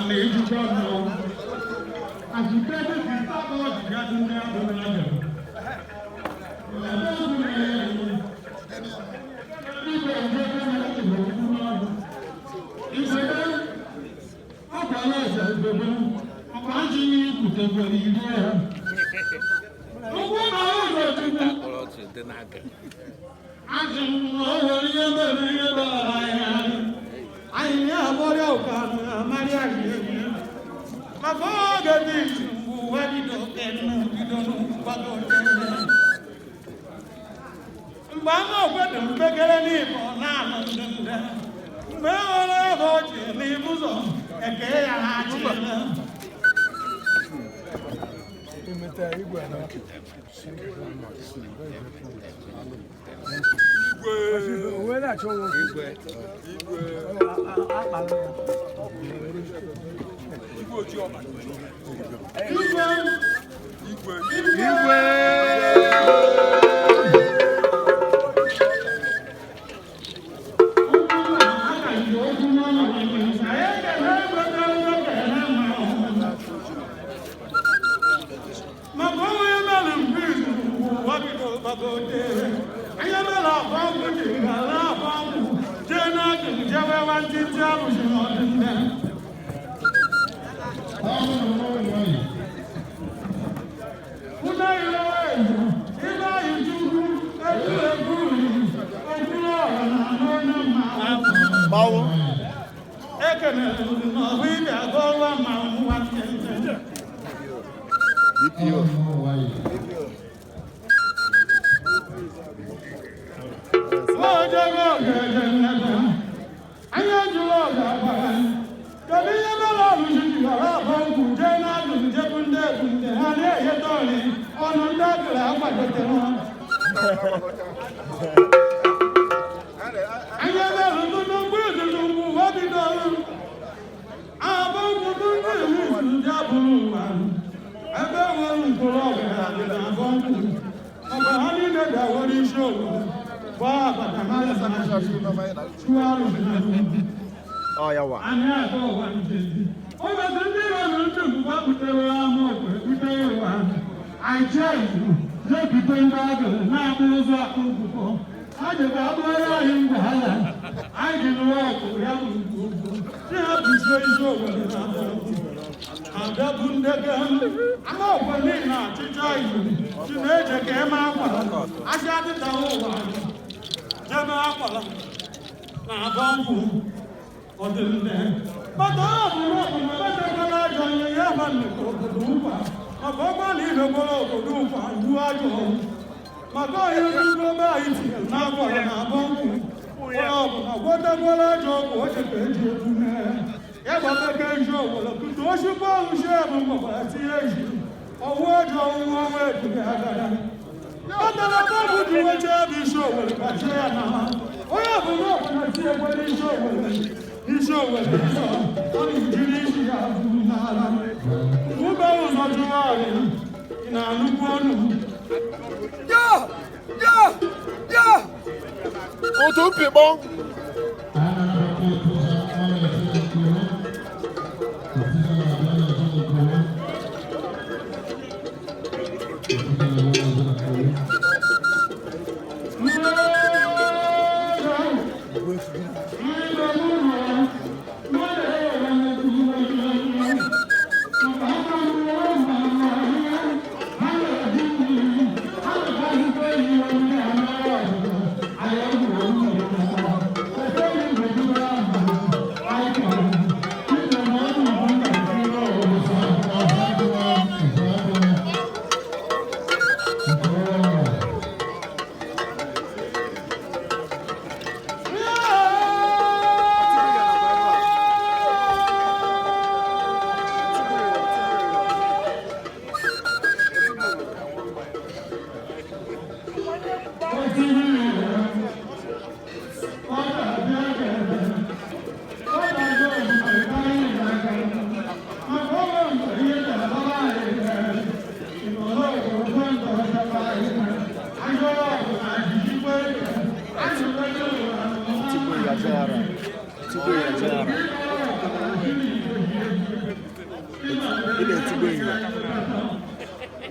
Na-ejikwa mmọnwụ azụkebe si sábà ọjịgadụ ndị abụ n'abịa. Ebe ọ bụla ya igwe njem na-ekwu n'ọnụ. Igwe ọkwala eze igwe ọkwa ajụghị ikwutegwere iri ya. Ugwu na ụzọ Chukwu ajụ na o nwere ihe mere ihe gbara ya. Anyị na-agbọrọ ụka na amarị anyị maka oge dị izu mgbe ụwa bido kenu bido gbagote. Mgbe ama okwe dị mpekere n'Igbo na-anụ ndị ndị mgbe e nwere ebe ọchị n'ibu ụzọ eke ya ha achịla. Igwe. Igwe. Maka onwe mere mgbe izu ụwa bido gbagote anya mere akwa nkwụ ji gara akwa nkwụ jee n'ajụ jewe nwantịntị arụsị n'ọdịnne. Ụlọ ire ibe anyị chukwu etu egwu okwu ọha na n'onye mma. Mmanwụ. Ekenere m n'ọhụ ịbịa gọwa ma nwa ntịntị. DPO. Ojego ogeje nnebe anya jụrụ ọga gbara. Kedu ihe mere ọlụchi ji ghara abọ nkwụ jee n'azụ njebụ ndị ebu ndị ha na-egheta oli ọnụ ndị agụrụ akwadotere anya mere ndụndụ mgbe izuzu mgbe ụwa bidoro abọ nkwụ bụ ndị iwu izu ndị abụrụ ụwa ebe nwere mkpụrụ ọbịa dị na abọ nkwụ ọbụ ha niile bịawere isi obodo gbaa agbata ha chụọ arụsị na Ọ ya wa. anyị atọ ụwa ntị. O mesịrị ndị rọrọ ntị mgbe butere ama okwe bute ụwa anyị chee izu jebite ndị agụrụ na-akpụ ụzọ akpụ nkwụkwọ ha jebe agbụrụ anyị ngwa agha anyị ji nụrụ ọgụ ya bụ ugwu si ha busie isi obodo na abụ abịa bụ ndege ama okwe niile achịcha izu si na-eje ka eme akwara asị adịtaghị ụwa jebe akwara na abọ nkwụ ọdịnne maka ọ bụrụ ọbụla metakwala ajọ ihe ya ma nnukwu obodo nkwa maka ọgba na imegboro obodo nkwa iwu ajọ maka onye nnukwu ebe anyị tinyere n'akwara na abọ nkwụ onye ọbụla gwọtakwala ajọ ọgwụ o chekwa eji okwu mee ya gbameke ezi obodo kutu osikwa ọrụsi ebe mgbakwara tinye ezi ọwụ ajọ ọwụwa ọnwa ebube agara kpatara bọọlụ ji weche ebe isi owere kachie ya na ha onye ọbụla ọbụla tinyekwara isi owere isi owere nsọ ọ na-ejiri isi ya buru n'ala ube ụzọ jụrụ ọrịa ị na-anụkwu ọnụ. Ya! Ya! Ya! Otu mpịkpọ.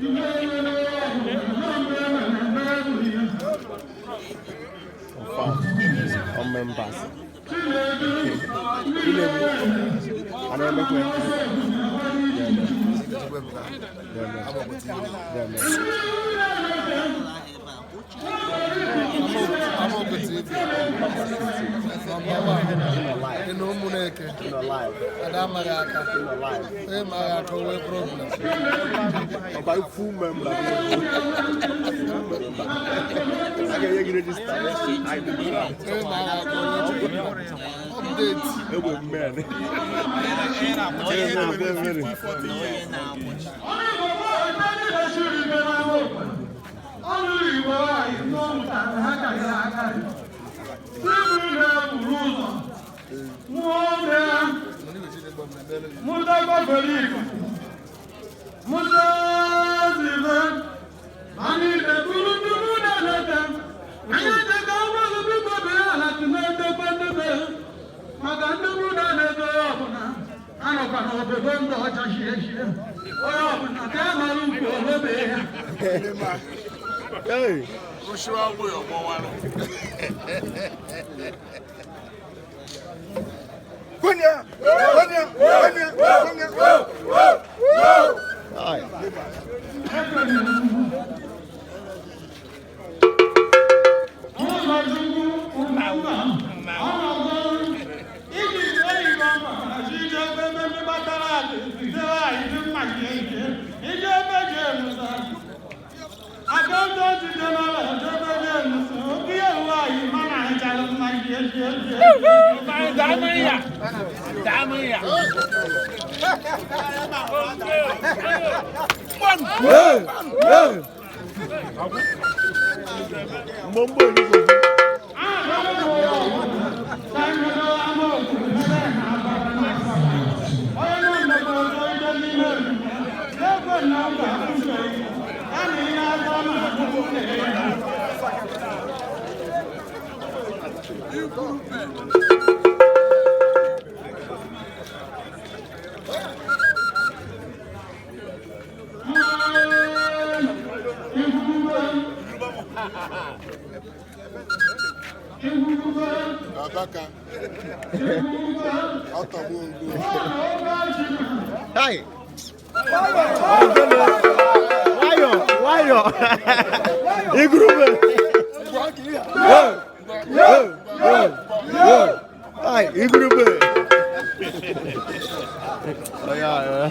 Confirm. All members. A na-emekwa ya. Deme. Deme. Amokwe TV. Number one. Live. Ị na ụmụneke. Nọ live. Ada amaghị aka. Nọ live. Onye maghị aka onwe problem. Ọba full member. Full member. A ga-enye gị register. Onye maghị aka onwe problem. Update. Egbe men. Egbe men. Ọnụ Igbo anyị ndị ọ mụtara ha karịrị akarị. Ndị na-eburu ụzọ mụọ ya, mụta gọfere ikuku, mụta zibe, ma niile bụrụ ndị mụ na-eleta. Anyị dịka ụgbọelu biko bịa ala tụna-edekwe ndebe maka ndị mụ na-eleta ọbụla anọkwa n'obodo ndị ọcha shie shie. Onye ọbụla ka a mara ukwu olebe ya. Hey. Hi. Hey. Hey. Mgbomgbo Enugu. Abaka. Ọtọgbu ngbu. Hi. Nwayọ, nwayọ. Igurube. Yo, yo, yo, yo. Hi, igurube. Oh, yeah, yeah.